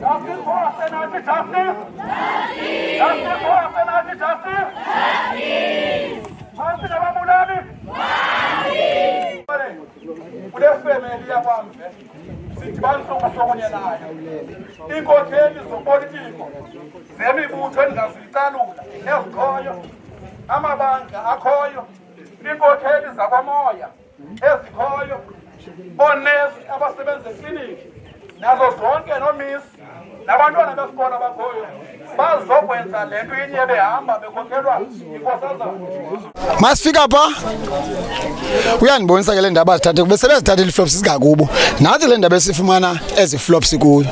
Justice for Asenathi, justice! Justice for Asenathi, justice! Phantsi nababulali! Kule femeli yakwamve sidibanisa ubuso kunye nayo iinkokheli zopolitiko zemibutho endingazuyicalula ezikhoyo, amabandla akhoyo, iinkokheli zakwamoya ezikhoyo, oonesi abasebenza ekliniki nazo zonke noomisi nabantwana besikolo abakhoyo bazokwenza le nto inye behamba bekhokhelwa yinkosazana. Masifika pha uyandibonisa ke le ndaba azithathe kube sebezithathile ii-flops zingakubo. Nathi le ndaba esifumana ezi flops kuyo.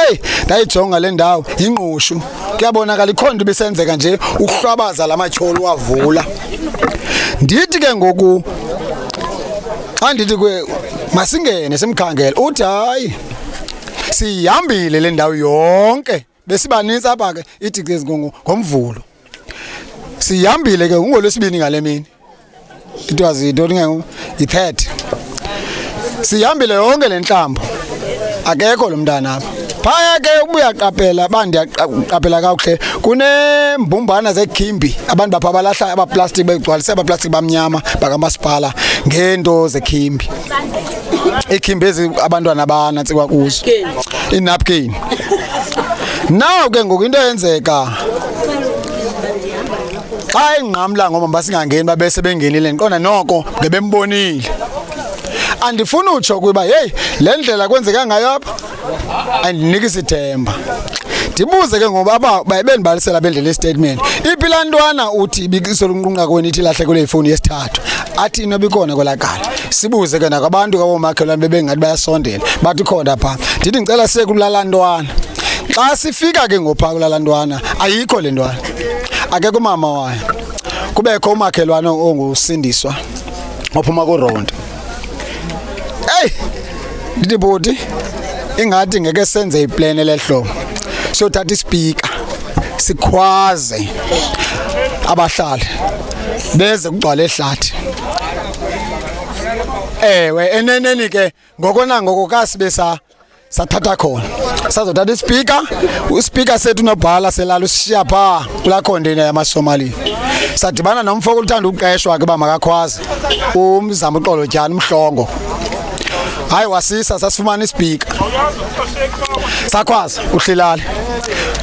Eyi, ndayijonga le ndawo yingqushu, kuyabonakala ikhona into ibisenzeka nje ukuhlwabaza la matyholo wavula. Ndithi ke ngoku xa ndithi kwe masingene simkhangele, uthi hayi siyihambile le ndawo yonke, besibanintsi apha ke. Ithi ke ngoMvulo sihambile ke, ungolwesibini ngale mini, it was yintoni ke, yi-third, sihambile yonke le ntlambo, akekho lo mntana apha. Phaya ke ubuyaqaphela ba ndiyaqaphela kakuhle, kunembumbana zekhimbi, abantu bapha balahla abaplastiki, begcwalise abaplastiki bamnyama bakamasipala ngeento zekhimbi, ikhimbi ezi abantwana banantsikwa kuzo inapkin. Naw ke ngoku into eyenzeka xa ingqamla ngoba basingangeni, babe sebengenile, ndiqonda noko ngebembonile. Andifuni utsho kuba heyi, le ndlela kwenzeka ngayo apha andiniki isithemba. Ndibuze ke ngoba aba bendibalisela bendlela istatement, iphi laa ntwana uthi ibisolunqunqa kweni, ithi ilahle ifowuni yesithathu, athi inoba ikhona kwelaa gala. Sibuze ke nakwabantu kabomakhelwane, bebengathi bayasondela, bathi khona phaa. Ndithi ndicela siye kulala ntwana. Xa sifika ke ngophaa kulala ntwana, ayikho le ntwana, akekho umama wayo, kubekho umakhelwane ongusindiswa ophuma kurondo. Eyi, ndithi bhuti, ingathi ngeke senze iplane lehlobo, siyothatha ispeaker sikhwaze abahlali beze kugcwala ehlathi. Ewe, eneneni ke ngoko nangoko kasibe sa sathatha khona, sazothatha ispeaker, uspeaker sethu unobhala selala usishiya phaa kulaa container yamaSomalia. Sadibana nomfo oluthanda uqeshwa ke uba makakhwaze, umzama uxolo tyani umhlongo. Hayi, wasisa, sasifumana ispeaker, sakhwaza uhlilale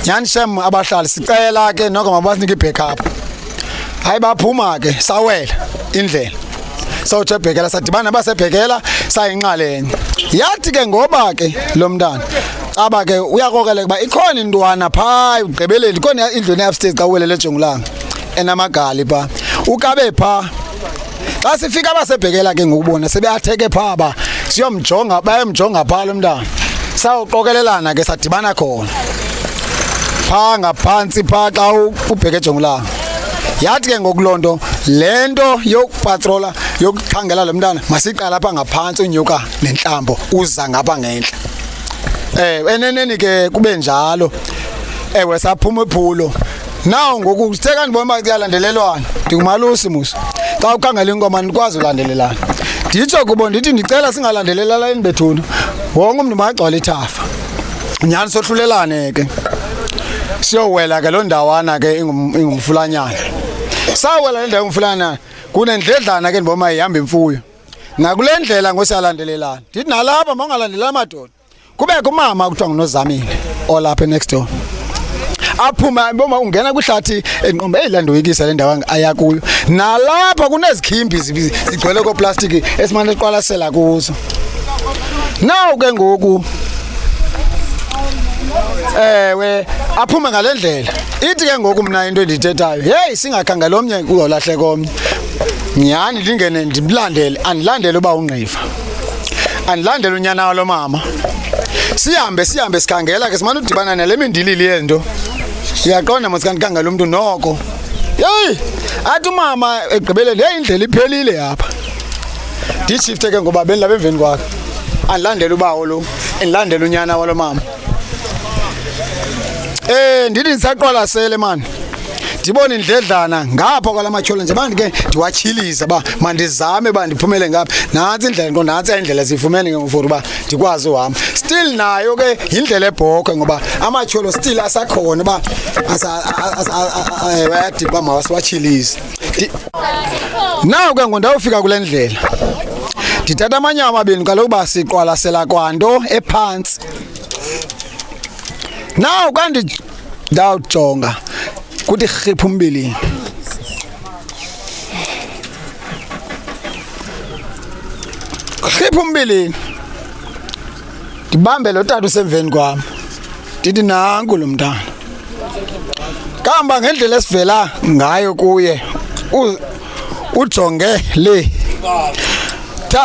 nyhani shem abahlali, sicela ke noko mabasinike ibackup. Hayi, baphuma ke, sawela indlela sawutsho ebhekela, sadibana nabasebhekela, sayinxalenye. Yathi ke ngoba ke lo mntana aba ke uyakrokreleka uba ikhona intwana phaa ekugqibeleni, ikhona indlu ene-upstairs xa uwelele ejongulanga enamagali phaa, ukabe phaa. Xa sifika abasebhekela ke ngokubona sebeyatheke phaa ba siyomjonga, bayemjonga phaa lo mntana. Sawuqokelelana ke, sadibana khona phaa ngaphantsi phaa xa ubheke ejongulanga. Yathi ke ngoku loo nto, le nto yokupatrola yokukhangela lo mntana masiqala apha ngaphantsi, unyuka nentlambo uza ngapha ngentla. Eneneni ke kube njalo, ewe, saphuma iphulo. Naw ngoku sithe kandibona uba kuyalandelelwana, ndingumalusi mos, xa ukhangela inkomo andikwazi ulandelelana. Nditsho kubo ndithi ndicela singalandelelani bethuna, wonke umntu makagcwale ithafa nyhani, sohlulelane ke, siyowela ke loo ndawana ke ingumfulanyana. Sawela le ndawo ingumfulanyana, kunendledlana ke ndibona ihamba imfuyo nakule ndlela ngosiyalandelelana. Ndithi nalapha mawungalandelela madoda. Kubekho umama kuthiwa nguNozamile olapha next door, aphume boma ungena kwihlathi enqombe. Eyi, landoyikisa le ndawo aya kuyo. Nalapha kunezikhimbi zigcwele kooplastiki esimane siqwalasela kuzo. Naw ke ngoku, ewe, aphume ngale ndlela. Ithi ke ngoku mna into endiyithethayo, heyi, singakhangela omnye kuzolahleka omnye nyhani. Ndingene ndimlandele, andilandele uba ungqiva, andilandele unyana walo mama. Sihambe sihambe sikhangela ke, simane udibana nale mindilili yento, uyaqonda mos, kanti khangela umntu noko. Yeyi, athi umama ekugqibeleni, heyi, indlela iphelile apha. Ndishifte ke ngoba bendilapha emveni kwakhe, andilandele ubawo lo, endilandele unyana walo mama. Ndithi ndisaqwalasele mani, Ndibone indledlana ngapha kwala matyholo nje bandike ndiwatshiliza uba mandizame uba ndiphumele ngapha. Nantsi indlela nto, nantsi indlela siyifumene ke for uba ndikwazi uhamba. Still nayo ke yindlela ebhokhwe ngoba amatyholo still asakhona uba ayadinga uba mawasiwatshilize. Nawu ke ngondawufika kule ndlela ndithatha amanyawo amabini kaloku uba siqwalasela kwanto ephantsi. Nawu kanti ndawujonga kuthi rhiphu umbilini. Rhiphu umbilini. Ndibambe lo tata usemveni kwam. Ndithi nanku lo mntana. Kamba ngendlela esivela ngayo kuye ujonge le.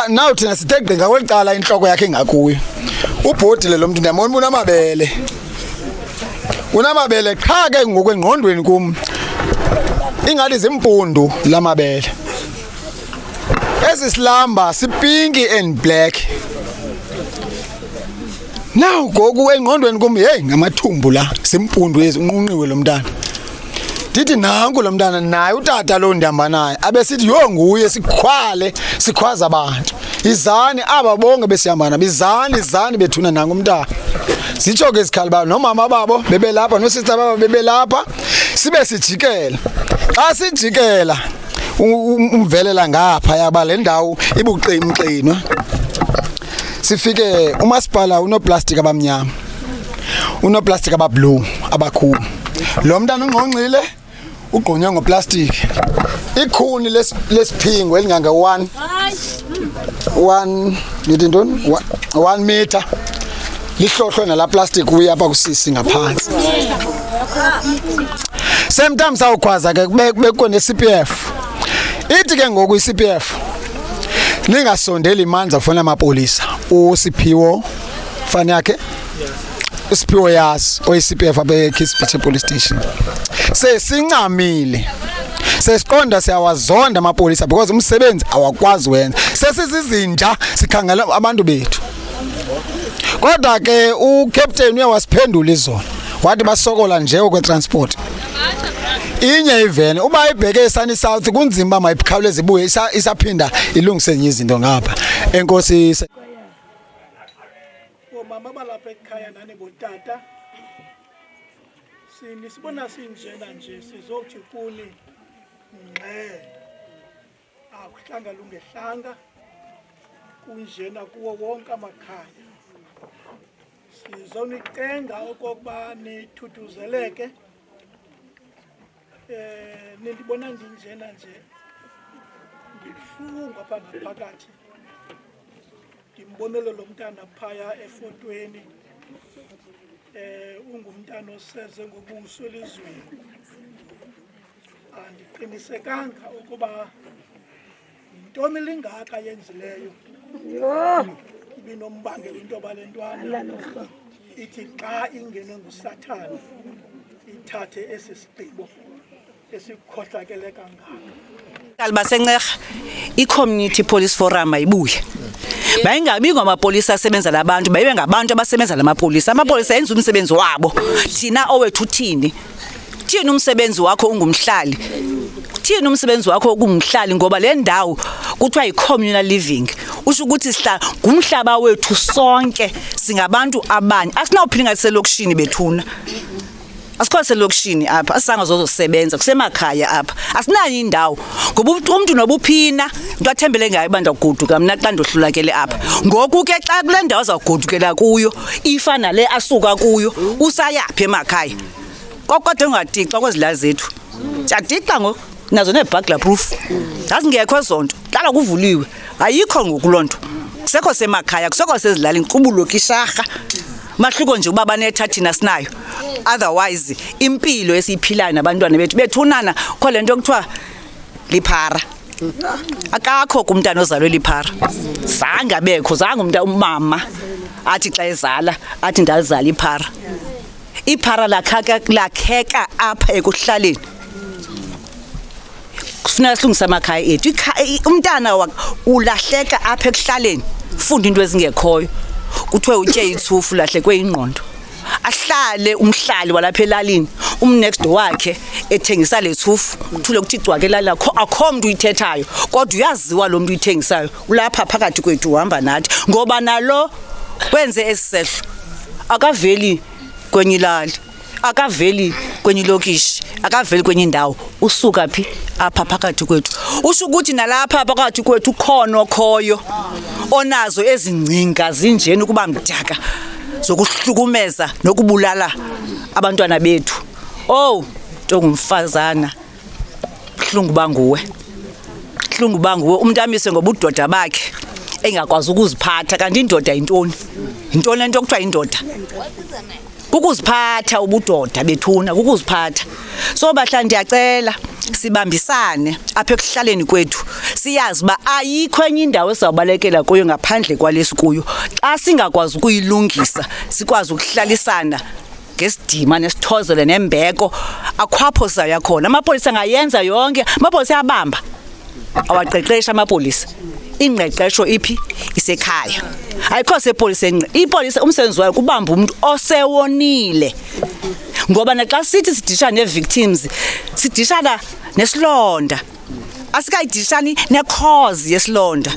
Now thina sithe gqi ngakweli cala intloko yakhe ingakuyo. Ubhodile lo mntu ndiyambona uba unamabele. Unamabele qha ke ngoku engqondweni kum ingathi zimpundu lamabele. Esi silamba sipinki and black. Now ngoku engqondweni kum hey ngamathumbu la simpundu ezi unqunqiwe lo mntana. Ndithi nanku lo mntana naye utata lo ndihamba naye abe sithi yho nguye sikhwale sikhwaza abantu. Izani aba bonke besihamba nabo izani izani bethuna nangu umntana. Sitsho ke isikhali ba nomama babo bebelapha nosista babo bebelapha sibe sijikela. Xa sijikela umvelela ngapha yaba le ndawo ibuqimqinwa. Sifike umasipala unoplastic abamnyama. Unoplastic abablue abakhulu. Lo mntana ungqongqile ugqunywe ngoplastic. Ikhuni lesiphingo elingange 1 1 nithi ntoni 1 meter lihlohlwe nala plastic uye apha kusisi ngaphansi. Same time sawukhwaza ke bekho ne-CPF. Ithi ke ngoku i-CPF ningasondeli manzi afuna amapolisa. USiphiwo fani yakhe uSiphiwo Yasi oyi-CPF apha eKeys Beach Police Station. Sesincamile. Sesiqonda siyawazonda amapolisa because umsebenzi awakwazi wenza. Sesizizinja sikhangela abantu bethu. Kodwa ke uCaptain uye wasiphendula izolo. Wathi basokola nje okwetransport. Inye iveni uba ibheke eSunny South kunzima uba mayikhawuleze ibuye isaphinda ilungise enye izinto ngapha. Enkosi. Bomama balapha ekhaya nani botata, sinisibona sinjena nje sizothi kuni ngxe, akuhlanga lungehlanga, kunjena kuwo wonke amakhaya. Sizonicenga okokuba nithuthuzeleke. Nindibona ndinjena nje ndibuhlungu apha ngaphakathi. Ndimbonele lo mntana phaya efotweni, ungumntana oseze ngobuso elizweni. Andiqinisekanga ukuba yintoni lingaka yenzileyo ibinombangela into yoba le ntwana ithi xa ingenwe nguSathana ithathe esi sigqibo esikhohlakele kangaka. Bahlali baseNcerha, i-Community Police Forum mayibuye. Bayingabi ngamapolisa asebenza labantu, bayibe ngabantu abasebenza lamapolisa. Amapolisa enza umsebenzi wabo. Thina owethu uthini? Thini umsebenzi wakho ungumhlali? Thini umsebenzi wakho ungumhlali ngoba le ndawo kuthiwa yi-communal living. Usho ukuthi sihlala ngumhlaba wethu sonke singabantu abanye. Asinawuphila ngathi selokishini bethuna. Asikho selokishini apha, asizange zozosebenza, kusemakhaya apha. Asinayo indawo ngoba umntu nobuphina into athembele ngayo uba ndawugoduka mna xa ndohlulakele apha. Ngoku ke xa kule ndawo azawugodukela kuyo ifana le asuka kuyo, usayaphi emakhaya? Kwakodwa ungatixwa kwezi lali zethu. Siyatixa ngoku, nazo nee-burglar proof. Zazingekho ezo nto, hlala kuvuliwe. Ayikho ngoku loo nto. Kusekho semakhaya, kusekho sezilalini, kubulokisharha. Mahluko nje uba banetha thina sinayo. Otherwise impilo esiyiphilayo nabantwana bethu bethunana kho le nto kuthiwa liphara. Akakho kumntana ozalwe liphara. Zange abekho, zange umntu umama athi xa ezala athi ndalizala iphara. Iphara lakheka apha ekuhlaleni. Kufuneka silungise amakhaya ethu. Umntana ulahleka apha ekuhlaleni, funda into ezingekhoyo. Kuthiwe utye itsufu ulahlekwe ingqondo. Ahlale umhlali walapha elalini, umnext door wakhe ethengisa le tshufu, kuthule kuthi cwaka elala, akho mntu uyithethayo, kodwa uyaziwa lo mntu uyithengisayo, ulapha phakathi kwethu, uhamba nathi. Ngoba nalo wenze esi sehlo akaveli kwenye ilali, akaveli kwenye ilokishi, akaveli kwenye indawo, usuka phi? Apha phakathi kwethu. Usho ukuthi nalapha phakathi kwethu ukhona okhoyo onazo ezi ngcinga zinjeni ukuba mdaka zokuhlukumeza nokubulala abantwana bethu. Owu, ntongumfazana, buhlungu uba nguwe, buhlungu uba nguwe. Umntu amise ngobudoda bakhe engakwazi ukuziphatha. Kanti indoda yintoni? Yintoni le nto kuthiwa yindoda? Kukuziphatha ubudoda bethuna, kukuziphatha. So bahlali, ndiyacela sibambisane apha ekuhlaleni kwethu, siyazi uba ayikho enye indawo esizawubalekela kuyo ngaphandle kwale sikuyo. Xa singakwazi ukuyilungisa, sikwazi ukuhlalisana ngesidima nesithozelo nembeko, akhwapho sizawuya khona. Amapolisa angayenza yonke, amapolisa ayabamba, awaqeqesha amapolisa. Ingqeqesho iphi? Isekhaya. Ayikho sepolisa. Ipolisa umsebenzi wayo kubamba umntu osewonile. Ngoba naxa sithi sidishana nee-victims, sidishana nesilonda, asikayidishani ne-cause yesilonda.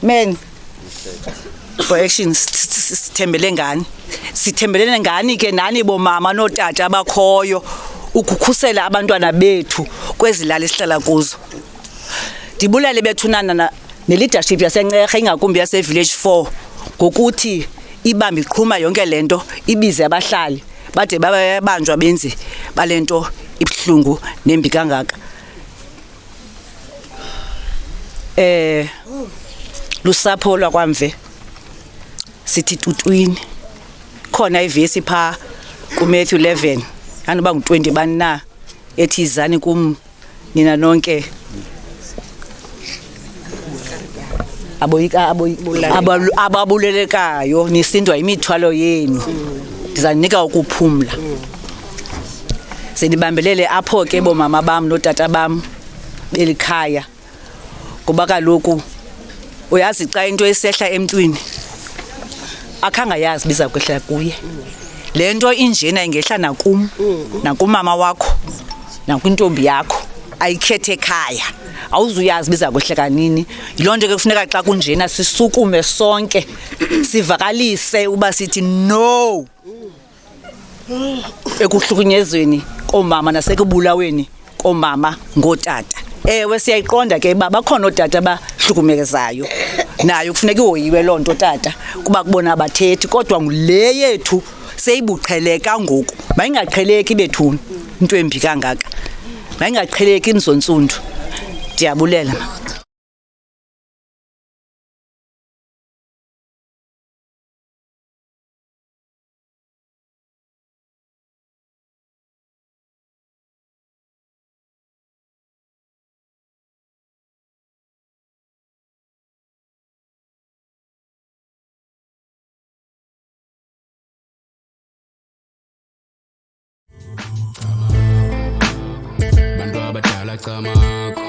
Men for action, sithembele ngani? Sithembelene ngani ke nani bomama nootata abakhoyo ukukhusela abantwana bethu kwezi lali esihlala kuzo? Ndibulele bethunana ne-leadership yaseNcerha, ingakumbi yase-Village 4, ngokuthi ibambe iqhuma yonke le nto, ibize abahlali bade babanjwa benzi bale nto ibuhlungu nembi kangaka. Lusapho lwakwaMve, sithi tutwini. Khona ivesi phaa kuMatthew 11, anoba ngu-20 bani na, ethi izani kum nina nonke aboyika ababulelekayo nisindwa imithwalo yenu, ndizaninika ukuphumla. Zenibambelele apho ke bomama bam nootata bam belikhaya, ngoba kaloku uyazi xa into isehla emntwini akhangayazi biza kwehla kuye. Le nto injena ingehla nakum, nakumama wakho, nakwintombi yakho, ayikhethe ekhaya. Awuzuyazi biza kwehleka nini. Yiloo nto ke kufuneka xa kunjena sisukume sonke, sivakalise uba sithi no ekuhlukunyezweni koomama nasekubulaweni koomama ngootata. Ewe, siyayiqonda ke uba bakhona ootata abahlukumezayo, nayo kufuneka ihoyiwe loo nto tata, kuba kubona abathethi, kodwa ngule yethu seyibuqheleka ngoku. Mayingaqheleki bethuni into embi kangaka, mayingaqheleki mzontsundu. Ndiyabulela, ma. Bantu abadala, camakho.